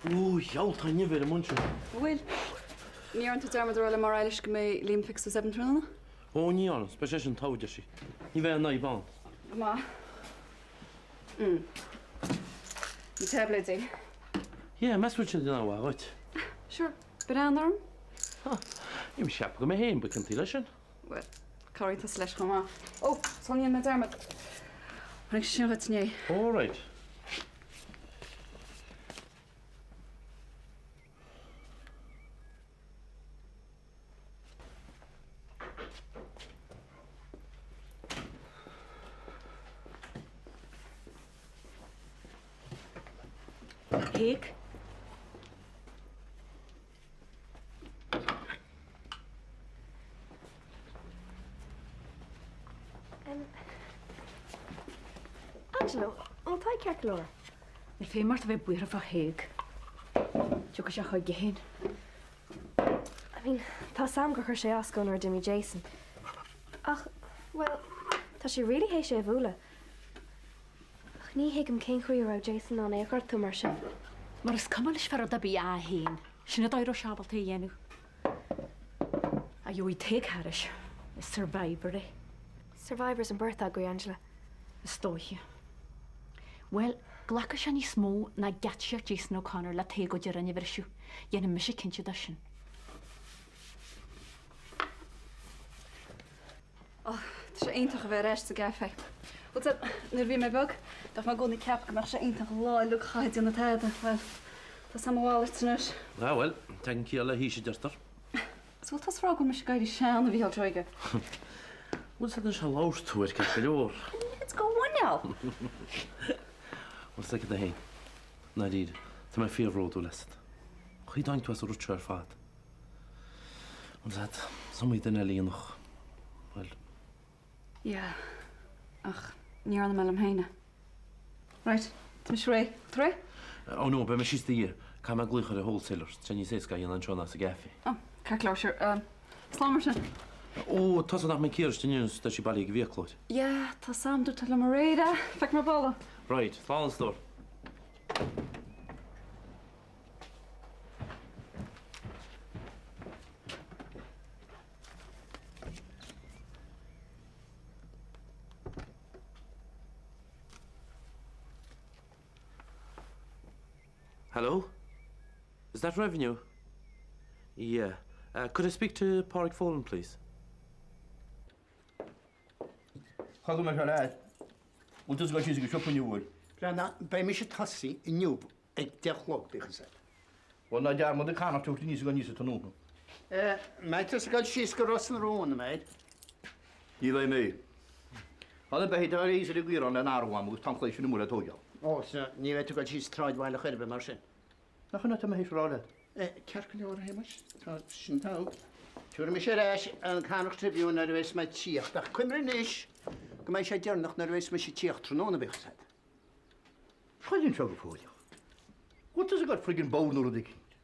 Ó, gheall, tá nimh ar an mbun sin. Bhfuil? Ní dhearna tú dearmad a rá le Máire Eilish go mbeidh Liam picked at 7 tráthnóna? Ó, ní dhearna. Beidh seisean togha, deir sí. Ní bheidh aon fhadhb ann. Go maith. Mm. Na táibléidí. Yeah, meas tú bhfuil siad ina mhaith dhuit? Sure, breathnaigh orm. Ha, níl mise ag ceapadh go mbeidh féin ba ciontaí leis sin. Bhuel, cabhraigh tusa leis chomh maith. Ó, sula ndéana mé dearmad. Tháinig sé sin dhuit inné. All right. Thaidhg. Angela, an bhfuil Tadhg ceart go leor? Níl feidhm ort a bheith buartha fá Thaidhg. Tiocfaidh sé chuige féin. I mean, tá 's a'm gur chuir sé as dó nuair a d'imigh Jason. Ach, bhuel, tá sé really théis é a bhualadh. Ach ní thuigim cén chaoi a raibh Jason in ann é a ghortú mar sin. Mar is cuma leis fá rud ar bith ach é féin. Sin an dóigh a raibh sé ábalta é a dhéanamh. Ach gheobhaidh Tadhg thairis. Is survivor é. Survivors an bheirt agaibh, Angela. Is dóiche. Bhuel, glacfaidh sé níos mó ná geáitsíocht Jason O'Connor le Tadhg Ó Direáin a bhriseadh. Dhéanfaidh mise cinnte de sin. Ó, tá sé iontach a bheith ar ais sa gcaifé. Bhuel, tá, nuair a bhí mé beag, bheadh mé i gcónaí ag ceapadh go mbeadh sé iontach lá uilig a chaitheamh ag déanamh tada. Bhuel, tá 's a'm a mhalairt anois. Ah, bhuel, tagann ciall le haois a deirtear. Is bhfuil tusa ag rá go bhfuil mise ag éirí sean, a Mhícheáil Seoige? Bhfuil 's a'd anois a labhairt tú air ceart go leor. Let's go muineál! Bhfuil 's agat é féin, i ndáiríre, tá mé fíorbhródúil asat. An chaoi a dtáinig tú as an rud seo ar fad. Bhfuil 's a'd, is iomaí duine a líonfadh, bhuel. Yeah, ach ní dhearna mé liom féin é. Right, tá mise réidh. Tú réidh? Oh no, beidh mé síos i do dhiaidh. Caithfidh mé glaoch ar an wholesaler. Tá sé níos éasca é a dhéanamh anseo ná sa gcaife. Oh, ceart go leor, sure. Um, slán mar sin. Ó, tá 's a'd nach mbeidh Ciara istigh inniu, tá sí bailithe ag an bhfiaclóir. Yeah, tá 's a'm, dúirt tú liom aréir é. Feicfidh mé balla. Right, slán a stór. Hello? Is that revenue? Yeah. Uh, could I speak to Pádraig Folan, please? Chaith mé seo leat. Bhfuil tusa ag dul síos ag an siopa inniu, bhfuil? Breathnaigh, beidh mise ag tosaí inniu ag 10 a chlog, bíodh fhios agat. Bhuel, ná dearmad an Connacht a thabhairt aníos ag aníos an tráthnóna. Eh, mbeidh tusa ag dul síos go Ros na Rún, an mbeidh? Ní bheidh mé. Tá na beithígh atá thíos ar an gcaorán le n-athrú agam agus tá an claí sin amuigh le tóigeáil. Ó, so ní bheidh tú ag dul síos tsráidbhaile chor ar bith mar sin? Nach in atá mé théis a rá leat? Ceart go leor, a Shéamais. Tá sin togha. Tabharfaidh mise ar ais an Connacht Tribune nuair a bheas mé ag tíocht, ach cuimhnigh anois go mbeidh sé deireanach nuair a bheas mise ag tíocht tráthnóna, bíodh fhios agat. Fáil anseo go fóilleach. Bhfuil tusa ag dul friggin bodhar nó rud eicínt?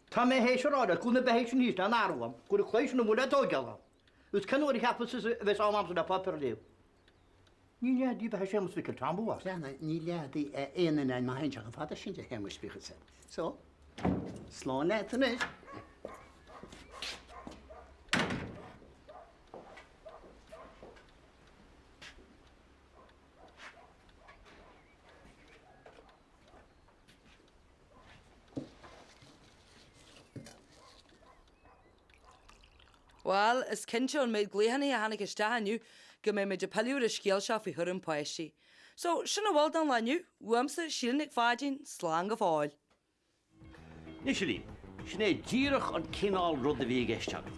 Tá mé théis a rá leat go bhfuil na beithígh sin thíos le n-athrú agam, go bhfuil an claí sin amuigh le tóigeáil agam. Agus cén uair a cheapas tusa a bheas am a'msa le páipéar a léamh? Ní leaid í beatha Séamus Mhicil Tom Bua. Breathnaigh, ní leaid í aon duine má théann sé chomh fada sin de Shéamuis, bíodh fhios agat. So, slán leat anois. Bhuel, is cinnte ón méid glaochanna a tháinig isteach inniu go mbeidh muid ag pilleadh ar an scéal seo faoi chúram páistí. So, sin a bhfuil don lá inniu, uaimse, Síle Nic Pháidín, slán go fóill. Anois a Liam, sin é díreach an cineál rud a bhí i gceist agam.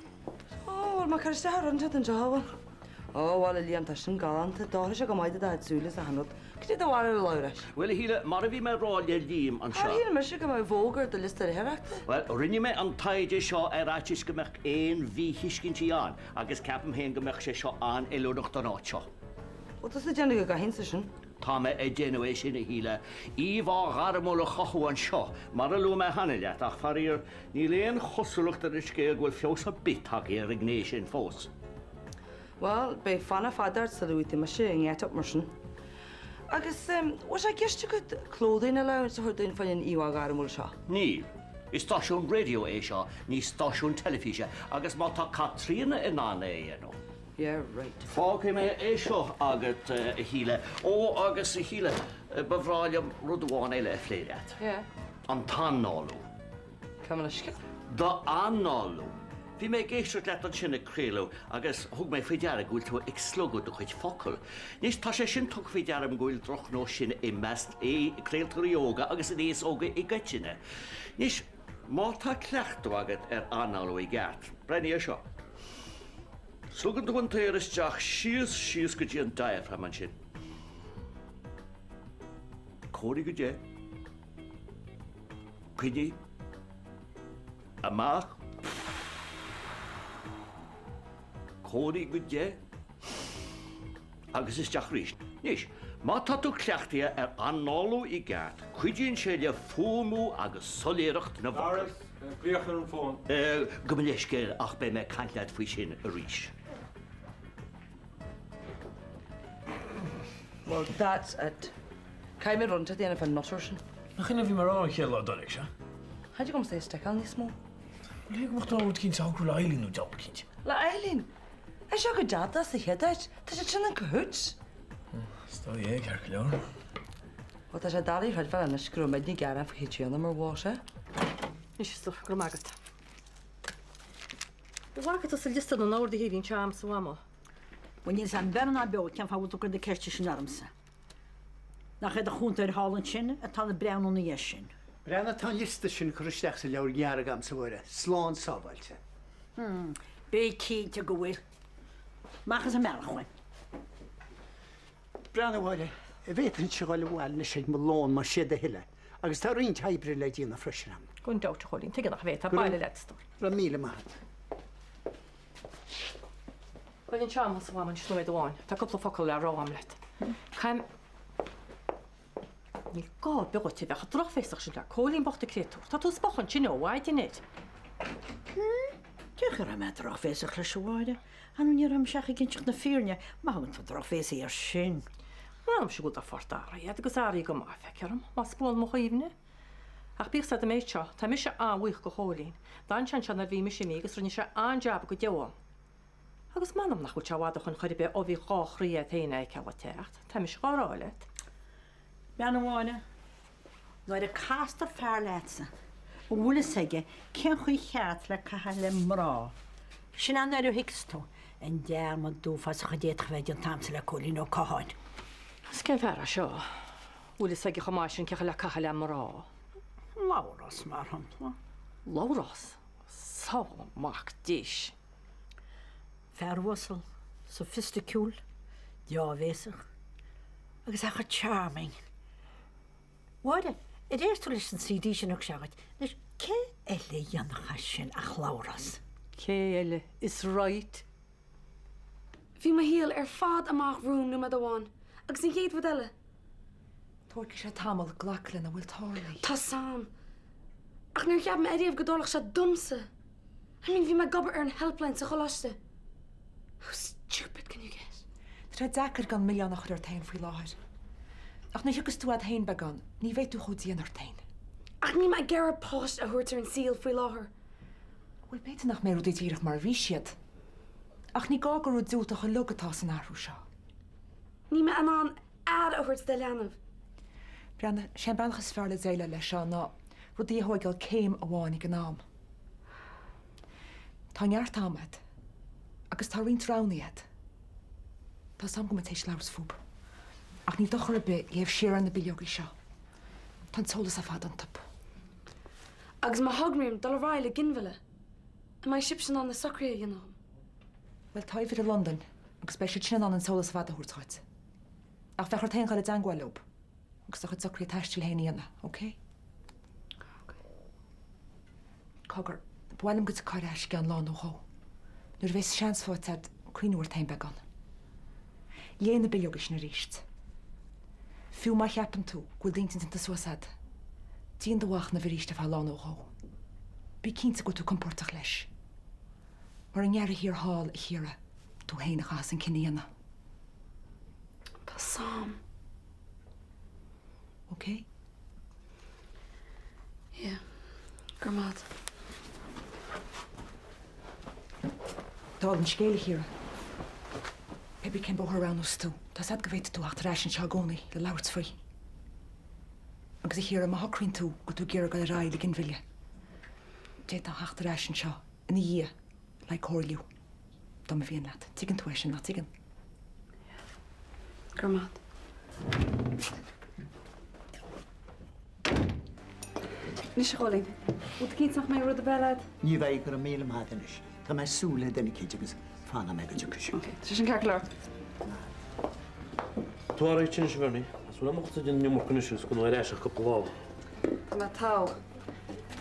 Ó, bhfuil mé ag cur isteach ar rud inteacht anseo, an bhfuil? Ó, bhuel, a Liam, tá sin galánta. D'oirfeadh sé go maith do do chuid súile is achan rud. Cad é do bharúil, a Labhráis? Bhuel, a Shíle, mar a bhí mé ag rá le Liam anseo. Char shíl mise go mbeadh Vogue ar do liosta léitheoireachta? Bhuel, rinne mé an taighde seo ar fhaitíos go mbeadh aon mhíthuiscintí ann agus ceapaim féin go mbeadh sé seo an-fheiliúnach don áit seo. Bhfuil tusa ag déanamh go gcaithfinnse sin? Tá mé ag déanamh é sin, a Shíle. Íomhá ghairmiúil a chothú anseo, mar a luaigh mé cheana leat, ach faraor, níl aon chosúlacht ar an scéal go bhfuil feabhas ar bith tagtha ar an ngné sin fós. Bhuel, beidh fanacht fada ort sula bhfaighidh tú mise i ngetup mar sin. Agus bhfuil sé i gceist agat clúdaigh na leabhair a thabhairt dúinn faoin íomhá ghairmiúil seo? Níl. Is stáisiún raidió é seo, ní stáisiún teilifíse, agus má tá Caitríona in ann é a dhéanamh. Yeah, right. Fágfaidh mé é seo agat, a Shíle. Ó, agus, a Shíle, ba bhreá liom rud amháin eile a phlé leat. Yeah. An t-análú. Gabh mo leithscéal? D'análú. Bhí mé ag éisteacht leat ansin ag craoladh agus thug mé faoi deara go bhfuil tú ag slogadh do chuid focal. Anois, tá sé sin tugtha faoi deara agam go bhfuil drochnós sin i measc craoltóirí óga agus an aos óg i gcoitinne. Anois, má tá cleachtadh agat ar análú i gceart, breathnaigh air seo. Slogann tú an t-aer isteach síos, síos go dtí an diaphragm ansin. Comhair go deich. Coinnigh. Amach. Comhair go deich. Agus isteach arís. Anois, má tá tú cleachtaithe ar análú i gceart, cuidíonn sé le fuaimniú agus soiléireacht na bhfocal. Doris, glaoch ar an bhfón. Gabh mo leithscéal ach beidh mé ag caint leat faoi sin arís. Well, that's it. Caithfidh mé rud inteacht a dhéanamh fán nutter sin. Nach in a bhí mé a rá an chéad lá a dtáinig sé? Cha dtig liomsa é a sticeáil níos mó. Bhuel, cé go mbeadh tú rud eicínt a shocrú le Eileen nó deabhal eicínt. Le Eileen? É seo go deada sa chéad áit, tá siad sin in cahoots. Is dóigh é, ceart go leor. Bhuel, tá sé doiligh a chreidbheáil anois go raibh muidne ag gearán faoi Chaitríona mar mhó sé. Anois, a stór, go raibh maith agat. An bhfaca tusa liosta na n-orduithe a bhí anseo a'msa, a Mhamó? Bhuel, níl 'fhios a'm beir ná beo cén fáth a bhfuil tú ag cur na ceiste sin ormsa. Nach é do chúntóir thall ansin atá ag breathnú ina dhiaidh sin? Breathnaigh, tá an liosta sin curtha isteach sa leabhar dhearg a'msa, a Mháire, slán sábháilte. Hmm, bí cinnte go bhfuil. Amach as an mbealach uaim. Breathnaigh, a Mháire, an bhféadfainnse dhul abhaile anois ag mo lón más sé do thoil é, agus tá roinnt oibre le déanamh freisin a'm. Gan dabht, a Chóilín, tuige nach bhféadfá, baile leat, a stór. Go raibh míle maith a't. Gabh anseo a'm thusa a Mhamó anois nóiméad amháin. Tá cúpla focal le rá a'm leat. Caim. Níl gá ar bith dhuit a bheith chomh drochbhéasach sin le Cóilín bocht an créatúr. Tá tú ag spochadh ansin ó mhaidin air. Cén chaoi a raibh mé drochbhéasach leis, a Mháire? Ar ndóigh ní raibh mise ach ag inseacht na fírinne, má thugann tú drochbhéasaí air sin. M'anamsa go bhfuil do phort athraithe agat agus athraithe go maith, feictear dom, más buan mo chuimhne. Ach bíodh 's a'd an méid seo, tá mise an-bhuíoch go Chóilín. D'fhan sé anseo nuair a bhí mise imithe agus rinne sé an-jab go deo ann. Agus m'anam nach bhfuil sé i bhfad ó shoin chor ar bith ó bhí dhá chroí agat féin a fheiceáil ag teacht, tá mise dhá rá leat. Bean a Mháire, nuair a castar fear leatsa a bhfuil fhios aige cén chaoi cheart le caitheamh le mná, sin é nuair a thuigfeas tú an dearmad uafásach a d'fhéadfadh a bheith déanta a'msa le Cóilín Ó Catháin. Is cén fear é seo? Bhfuil fhios aige chomh maith sin cén chaoi le caitheamh le mná? Labhrás, mar shampla. Labhrás? Sábháil an mac Dé. Fear uasal, soifisticiúil, deá-bhéasach, agus é chomh charming. Mháire, ar éist tú leis an CD sin a thug sé dhuit? Anois, cé eile a dhéanfadh é sin ach Labhrás? Cé eile? Is right. Bhí mo shaol ar fad amach romham nóiméad amháin, agus an chéad rud eile. Tógfaidh sé tamall glacadh lena bhfuil tarlaithe. Tá 's a'm. Ach níor cheap mé ariamh go dtarlódh sé domsa. I mean, bhí mé ag obair ar an helpline sa choláiste. How stupid can you get? Tá sé deacair gan milleán a chur ort féin faoi láthair. Ach nuair a thiocfas tú ort féin beagán, ní bheidh tú chomh dian ort féin. Ach níl mé ag iarraidh páiste a thabhairt ar an saol faoi láthair. Bhuel, b'fhéidir nach mbeidh rudaí díreach mar a bhí siad. Ach ní gá gur rud diúltach uilig atá san athrú seo. Níl mé in ann aire a thabhairt do leanbh. Breathnaigh, sé an bealach is fearr le déileáil leis seo ná rudaí a thóigeáil céim amháin ag an am. Tá neart ama agat. Agus tá roinnt roghanna agat. Tá 's a'm go bhfuil muid tar éis labhairt fúb. Ach ní dochar ar bith léamh siar ar na bileogaí seo. Tá an t-eolas ar fad iontu. Agus má thograím dul ar aghaidh le ginmhilleadh, an mbeidh sibhse in ann na socruithe a dhéanamh dom? Bhuel, tá uimhir i Londain agus beidh siad sin in ann an t-eolas ar fad a thabhairt dhuit. Ach bheadh ort féin dul i dteangmháil leob agus do chuid socruithe taistil féin a dhéanamh, ok? Ok. Cogar, ba mhaith liom go dtiocfá ar ais i gceann lá nó dhó, nuair a bheas seans faighte agat cuimhniú ort féin beagán. Léigh na bileoga sin arís. Fiú má cheapann tú go bhfuil d'intinn déanta suas agat, déan do mhachnamh arís ar feadh lá nó dhó. Bí cinnte go bhfuil tú compordach leis. Mar i ndeireadh thiar thall, a Chiara, tú féin a chaithfeas an cinneadh a dhéanamh. Tá 's a'm. Ok? Yeah. Go raibh maith agat. Dála an scéil, a Chiara. Pé bith cén bóthar a roghnós tú, tá 's a'd go bhféadfaidh tú theacht ar ais anseo i gcónaí le labhairt faoi. Agus a Chiara, má shocraíonn tú go bhfuil tú ag iarraidh dul ar aghaidh le ginmhilleadh, d'fhéadfá theacht ar ais anseo ina dhiaidh le comhairliú, dá mba mhian leat. Tuigeann tú é sin, nach dtuigeann? Yeah. Go raibh maith agat. Anois a Chóilín, bhfuil tú cinnte nach mbeidh rud ar bith eile agat? Ní bheidh, go raibh míle maith agat anois. Tá mé ag súil le duine eicínt agus fanfaidh mé go dtiocfaidh sé. Ok, tá sé sin ceart go leor. Tú alright anois, a Bhernie? Is bhfuil am agat ag déanamh an iomarca anois agus go ar ais ach cúpla lá. Tá mé togha.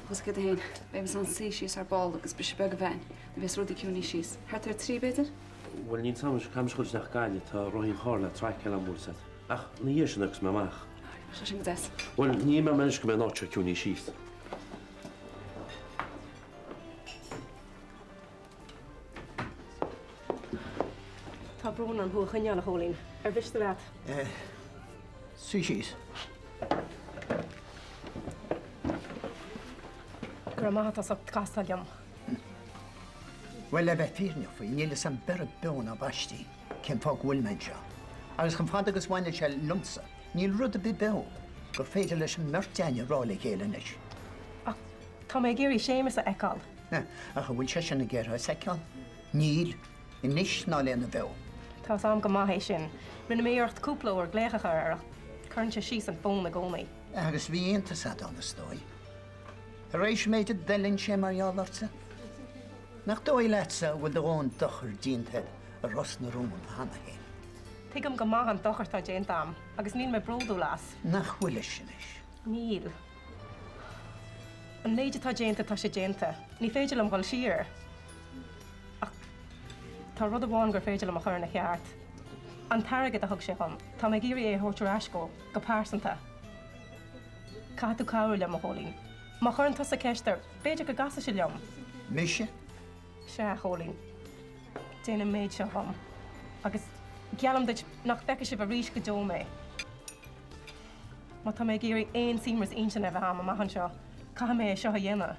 Agus céard é féin, beidh mé in ann suí síos ar ball agus briseadh beag a bheith ann, nuair a bheas rudaí ciúnaithe síos. Thart ar 3, b'fhéidir? Bhuel, níl 'sam, caithfidh mise dul isteach Gaillimh, tá rothaí an chairr le traiceáil agam, bhfuil 's a'd. Ach ina dhiaidh sin agus mé amach. Bheadh sé sin go deas. Bhuel, ní imeoidh mé anois go mbeidh an áit seo ciúnaithe síos. Tá brón orm thú a choinneáil, a Chóilín. Ar mhiste leat? Eh, suigh síos. Go raibh maith agat as ucht castáil liom. Bhuel, le bheith fírinneach faoi, níl fhios a'm beir beo ná baistí cén fáth go bhfuil mé anseo. Agus chomh fada agus bhaineann sé liomsa, níl rud ar bith beo gur féidir leis an mbeirt againne a rá le chéile anois. Ach tá mé ag iarraidh Séamus a fheiceáil. Ach an bhfuil seisean ag iarraidh us a fheiceáil? Níl. Anois ná lena bheo. Tá 's a'm go maith é sin. Rinne mé iarracht cúpla uair glaoch a chur air ach cuireann sé síos an fón i gcónaí. Agus bhí iontas a'd ann, is dóigh. Tar éis an méid a d'fhulaing sé mar gheall ortsa. Nach dóigh leatsa go bhfuil do dhóthain dochair déanta a'd i Ros na Rún cheana féin? Tuigim go maith an dochar atá déanta a'm agus níl mé bródúil as. Nach bhfuil anois? Níl. An méid atá déanta, tá sé déanta. Ní féidir liom dhul siar. Ach tá rud amháin gur féidir liom a chur ina cheart. An t-airgead a thug sé dhom, tá mé ag iarraidh é a thabhairt ar ais dhó, go pearsanta. Caithfidh tú cabhrú liom, a Chóilín. Má chuireann tusa ceist air, b'fhéidir go gcasfaidh sé liom. Mise? Sea, a Chóilín. Déan an méid seo dhom, agus geallaim duit nach bhfeicfidh sibh arís go deo mé. Má tá mé ag iarraidh aon suaimhneas intinne a bheith a'm amach anseo, caithfidh mé é seo a dhéanamh.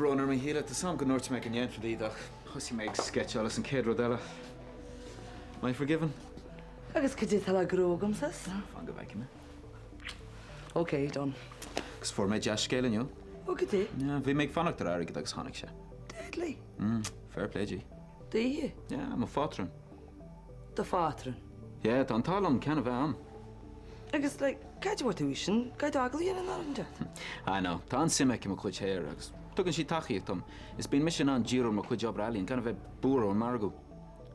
brón orm a Shíle, tá 's a'm go ndúirt mé go ndéanfainn iad ach thosaigh mé ag sceitseáil is an chéad rud eile. Am I forgiven? Agus cad é atá le gnó agamsa? Fan go bhfeicfidh mé. Ok, done. Agus fuair mé dea-scéal inniu. Ó, cad é? Yeah, bhí mé ag fanacht ar airgead agus tháinig sé. Deadly. Mm, fair play di. Daoithe? Yeah, mo phátrún. Do phátrún? Yeah, tá an t-ádh liom ceann a bheith a'm. Agus, like, cá bhfuair tú í sin? Caithfidh tú agallamh a dhéanamh nó rud inteacht? I know. Tá an-suim aici i mo chuid shaothair agus tugann sí tacaíocht dom. Is bíonn mise in ann díriú ar mo chuid obair ealaíon gan a bheith buartha ón margadh.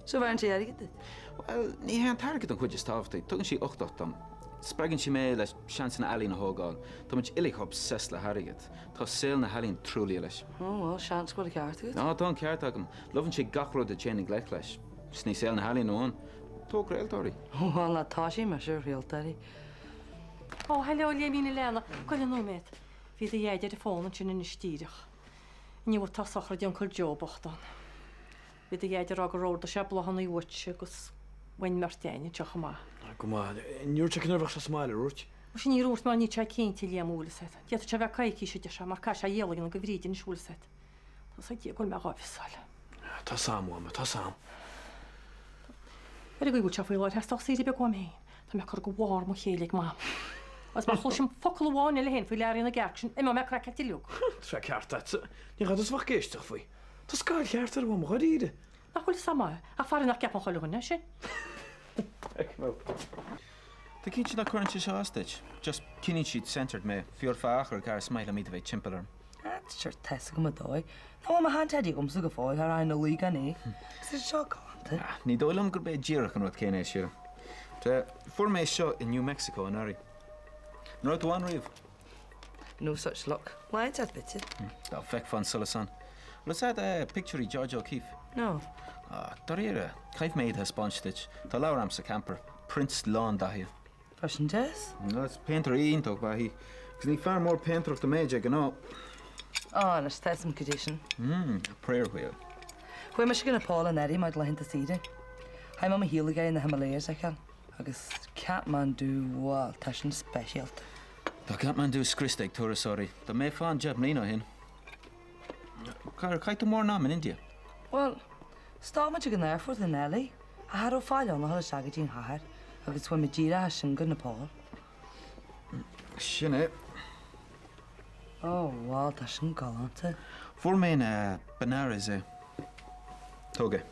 So bheireann sí airgead duit? Bhuel, ní hé an t-airgead an chuid is tábhachtaí. Tugann sí uchtach dom. Spreagann sí mé le seansanna ealaíon a thógáil. Tá muid uilig obsessed le hairgead. Tá saol na healaíon truaillithe leis. Oh, bhuel, seans go bhfuil an ceart agat. Á, tá an ceart agam. Lobhann sé gach rud a dtéann i ngleic leis. 'S ní saol na healaíon amháin. Tóg craoltóirí. Bhuel, ná toisigh mise ar chraoltóirí. Ó, hello, Liamín a leana. Gabh i leith nóiméad. Bhí do dheaid ar an bhfón ansin anois díreach. Inniu atá sochraid Uncail Joe bocht ann. Bhí do dhaid ag rá gur ordaigh sé bláthanna uait agus uainn mbeirt againn anseo chomh maith. Go maith. Níor dhúirt sé cén uair a bheadh sé sa mbaile, ar dhúirt? Muise níor dhúirt mar níl sé cinnte, a Liam, bhfuil fhios a'd. D'fhéadfadh sé a bheith coicís, a deir sé, mar caithfidh sé iallach a dhéanamh go Bhríd anois, bhfuil fhios a'd. Tá 'fhios ag Dia go bhfuil mé dhá mhiossáil. Tá 'fhios a'm, a Mhama, tá 'fhios a'm. Ar an gcaoi a bhfuil sé faoi láthair, theastódh saoire beag uaim féin. Tá mé curtha go bharr mo chéille ag Mam. Agus má chloisim focal amháin eile féin faoi Learaí na gCearc sin, imeoidh mé craiceáilte uilig. Tá sé ceart a'dsa. Ní gá duit a bheith ag éisteacht faoi. Tá scáil cheart air, a Mham, dháiríre. Nach bhfuil 'fhios a'm é, ach faraor nach gceapann chuile dhuine é sin. Tú cinnte nach gcuireann sé seo as duit? Just coinníonn siad centered mé, fiú ar feadh achar gearr is maith liom iad a bheith timpeall orm. Ah, sure, tá 'fhios agam an dóigh. Nach bhfuil mo shean-teidí agamsa go fóill, thar ina luí gan é. Agus is seo galánta. Ah, ní dóigh liom gurb é díreach an rud céanna é, Síle. Tá, fuair mé seo i New Mexico anuraidh. An raibh tú ann riamh? No such luck. Lá inteacht b'fhéidir. Dá bhfeicfeá an solas ann. Bhfuil fhios a'd pictiúirí George O'Keeffe? No. Ah, dáiríre, caithfidh mé iad a thaispeáint duit. Tá leabhar a'm sa camper. Prints lándathaithe. Tá sin deas. Is péintéir iontach ab ea í. Agus ní fear mór péintéireachta mé de ghnáth. Ah, anois tá 'fhios a'm cad é sin. Mm, prayer wheel. Chuaigh mise go Nepal anuraidh mar laethanta saoire. Chaith mé mo shaol ag iarraidh na Himalayas a fheiceáil. Agus Kathmandu, bhuel, tá sin speisialta. Tá Kathmandu scriosta ag turasóirí. Dá mbeifeá ann 10 mbliana ó shin. Ar chaith tú mórán am in India? Bhuel, stop muid ag an aerfort i nDeilí, ach cha raibh faill ann a dhul isteach go dtí an chathair agus chuaigh muid díreach as sin go Nepal. Sin é. Ó, bhuel, tá sin galánta. Fuair mé in Benares é. Tóg é.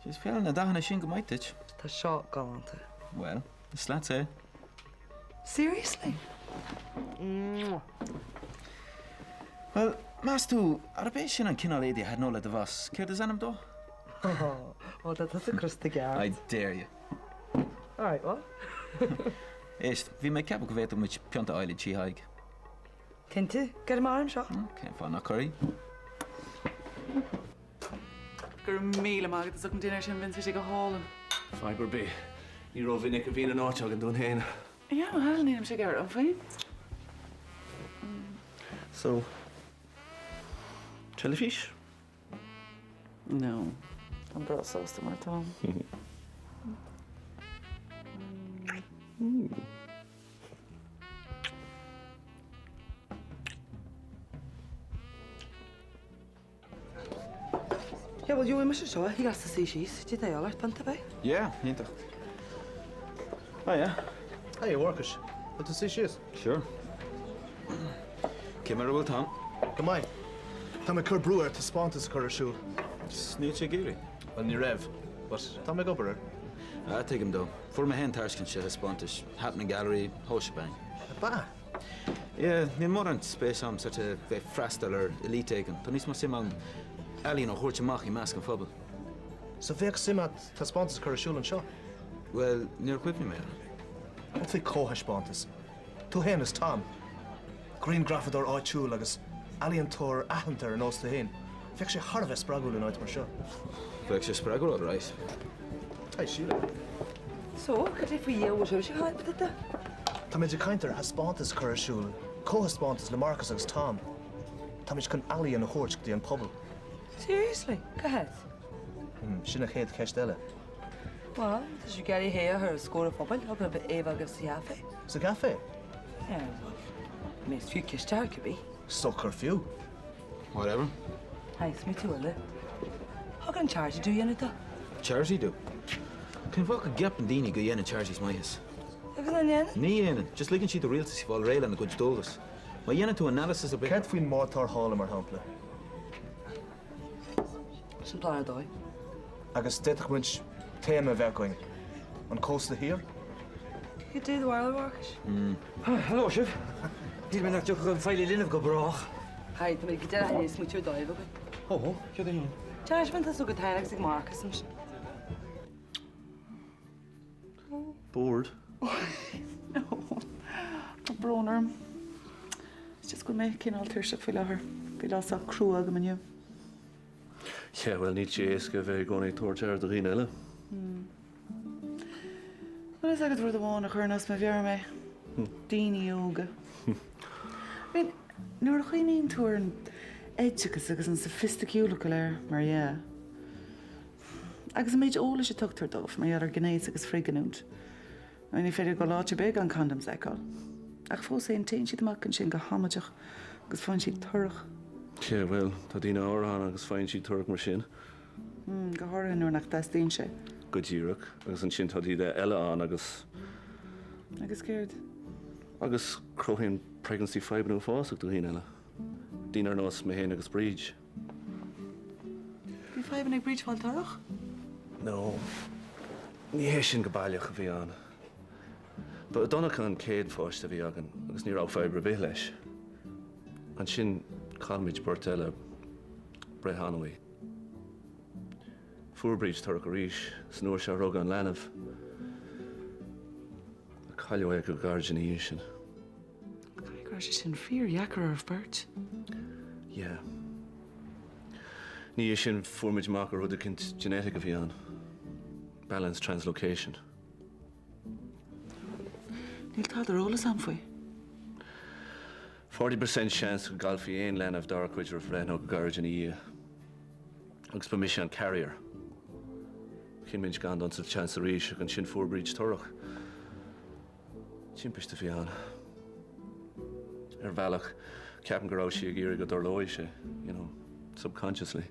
Is feileann na dathanna sin go maith duit. Tá seo galánta. Bhuel, is leatsa é. Seriously? Bhuel, meas tú, arb é sin an cineál éadaí a thaitneodh le do bhoss? Céard is ainm dó? Ó, tá tusa crosta ceart. I dare you. Alright, well. Éist, bhí mé ag ceapadh go bhféadfadh muid pionta a fháil i dTigh Thaidhg. Cinnte, gcuirfidh mé orm seo. Cén fáth nach gcuirfidh? Go raibh míle maith agat as ucht an dinnéar sin, Vince, bhí sé go hálainn. Fadhb ar bith. Ní rómhinic a bhíonn an áit againn dúinn féin. Yeah, bhuel, nílimse ag gearán faoi. So, teilifís? No, táim breá sásta mar atáim. Yeah, well, gheobhaidh mise seo, thig leatsa suí síos, cad é atá de dhíobháil ort, pionta ab ea? Yeah, iontach. Hiya. Hiya, a Mharcais. Bhfuil tú suí síos? Sure. Cé mar a bhfuil Tom? Go maith. Tá mé ag cur brú air taispeántas a chur ar siúl. Níl sé ag iarraidh. Bhuel, ní raibh, but tá mé ag obair air. Ah, tuigim dó. Fuair mé féin tairiscint de thaispeántais, Happening Gallery, whole shebang. Ab ea? Yeah, níl mórán spéis a'm sort of bheith freastal ar elite éigin. Tá níos mó suim a'm ealaín a thabhairt amach i measc an phobail. So bheadh suim a'd taispeántas a chur ar siúl anseo? Bhuel, níor chuimhnigh mé air. Cad faoi comhthaispeántas? Tú féin is Tom. Grianghrafadóir áitiúil agus ealaíontóir aitheanta ar nós tú féin. Bheadh sé thar a bheith spreagúil in áit mar seo. Bheadh sé spreagúil all right. Hi Síle. So, cad é faoi dhia a bhfuil sibhse a chaint? Táimid ag caint ar thaispeántas a chur ar siúl, comhthaispeántas le Marcus agus Tom. Táimid chun ealaíon a thabhairt go dtí an pobal. Seriously? Cá háit? Sin an chéad cheist eile. Bhuel, tá sibh ag iarraidh é a chur os comhair an phobail, thig libh é a bheith agaibh sa chaifé. Sa gcaifé? Yeah, bhuel. I mean, is fiú ceist a chur cibé. Socair fiú. Whatever. Haigh, smaoitiú eile. Thug an charity do dhéanamh do. Charity do? Cén fáth go gceapann daoine go dhéanann charities maitheas? Agus an ndéanann? Ní dhéanann. Just ligeann siad do rialtais fáil réidh lena gcuid dualgas. Má dhéanann tú analysis ar bith. Céard faoin mbád tarrthála, mar shampla? Sin plean ar dóigh. Agus d'fhéadfadh muid téama a bheith againn, an cósta thiar? Cad é do bharúil, a Mharcais? Hello sibh. Shíl mé nach dtiocfadh an feighlí linbh go brách. Haigh, tá mé go deimhin ag smaoitiú ar dóigh againn. Ó, céard é sin? Taispeántas agat féin agus ag Marcus ansin. Bored? No. Tá brón orm. It's just go bhfuil mé cineál tuirseach faoi láthair. Bhí lá sách crua agam inniu. Yeah, bhuel, níl sé éasca a bheith i gcónaí ag tabhairt aire do dhaoine eile. Bhfuil a fhios agat rud amháin a chuireann as mo mheabhair mé? Daoine óga. I mean, nuair a chuimhníonn tú ar an oideachas agus an soifisticiúlacht go léir, mar dhea, Agus an méid eolais a tugtar dóibh mar gheall ar ghnéas agus frithghiniúint. I mean, ní féidir dul áit ar bith gan condoms a fheiceáil. Ach fós féin, téann siad amach ansin go hamaideach agus faigheann siad torrach. Yeah, bhuel, tá daoine áirithe ann agus faigheann siad torrach mar sin. Mm, go háirithe nuair nach dteastaíonn sé. Go díreach. Agus ansin tá daoine eile ann agus. Agus céard? Agus cruthaíonn pregnancy fadhbanna uafásach do dhaoine eile. Daoine ar nós mé féin agus Bríd. Bhí fadhbanna ag Bríd fáil torrach? No. Ní hé sin go baileach a bhí ann. Ba é Donncha an chéad pháiste a bhí againn agus ní raibh fadhb ar bith leis. Ansin chaill muid beirt eile, breith anabaí. Fuair Bríd torrach arís, is an uair seo rugadh an leanbh. Cailleadh é go gairid ina dhiaidh sin. Caithfidh go raibh sé sin fíordheacair oraibh beirt. Yeah. Ina dhiaidh sin fuair muid amach gur rud eicínt genetic a bhí ann. Balanced translocation. Níl tada ar eolas a'm faoi. 40% seans go gcaillfí aon leanbh dár gcuid roimh bhreith nó go gairid ina dhiaidh. Agus ba mise an carrier. Chinn muid gan dul sa tseans arís ach ansin fuair Bríd torrach. Timpiste a bhí ann. Ar bhealach, ceapaim go raibh sí ag iarraidh go dtarlóidh sé, you know, subconsciously.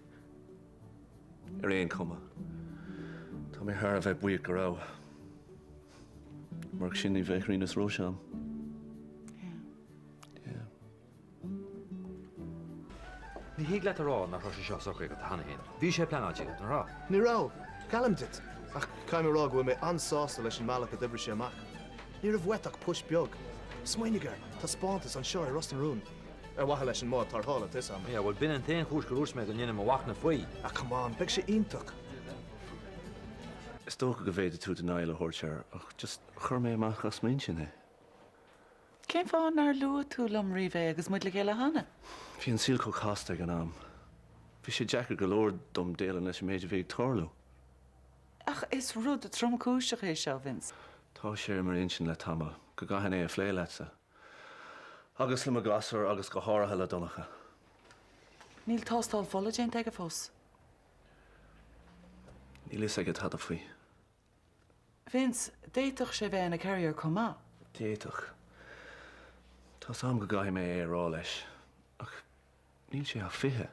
Ar aon chuma, tá mé thar a bheith buíoch go raibh. Murach sin ní bheadh Ríona is Róise a'm. Yeah. Yeah. Ní thig leat a rá nach raibh sé seo socraithe agat cheana féin. Bhí sé pleanáilte agat, nach raibh? Ní raibh. Geallaim duit. Ach caithfidh mé a rá go bhfuil mé an-sásta leis an mbealach a d'oibrigh sé amach. Ní raibh uait ach push beag. Smaoinigh air, taispeántas anseo i Ros na Rún. Ar mhaithe leis an mbád tarrthála, tá 'fhios a'm. Yeah, bhuel, b'in an t-aon chúis gur dhúirt mé go ndéanfainn mo mhachnamh faoi. Ah, come on, beidh sé iontach. Is dócha go bhféadfaidh tú denial a thabhairt air, ach just chuir mé amach as m'intinn é. Cén fáth nár luaigh tú liom riamh é agus muid le chéile cheana? Bhí an saol chomh casta ag an am. Bhí sé deacair go leor dom déileáil leis an méid a bhí ag tarlú. Ach is rud tromchúiseach é seo, Vince. Tá sé ar m'intinn le tamall go gcaithfinn é a phlé leatsa. Agus le mo ghasúir agus go háirithe le Donncha. Níl tástáil fola déanta aige fós. Níl fhios aige tada faoi. Vince, d'fhéadfadh sé bheith ina carrier chomh maith. D'fhéadfadh. Tá's a'm go gcaithfidh mé é a rá leis. Ach níl sé ach 20.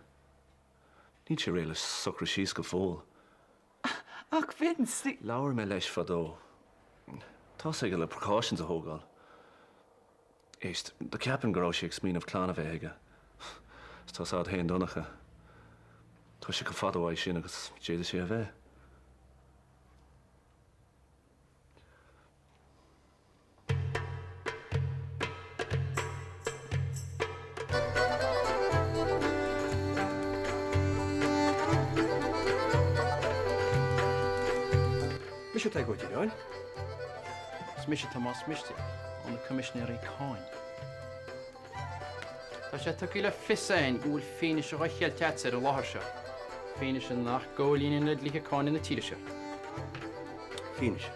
Níl sé réidh le socrú síos go fóill. Ach Vince, ní. Labhair mé leis fadó. Tá's aige le precautions a thógáil. Éist, do ceapaim go raibh sé ag smaoineamh clann a bheith aige. Is tá's a'd fhéin Donncha. Tá sé chomh fada uaidh sin agus d'fhéadfadh sé a bheith. Mise Tadhg Ó Direáin. Is mise Tomás Mistéil ó na Coimisinéirí Cáin. Tá sé tugtha le fios againn go bhfuil fianaise dhá cheilt agat ar an láthair seo, fianaise nach gcomhlíonann le dlíthe cáin na tíre seo. Fianaise?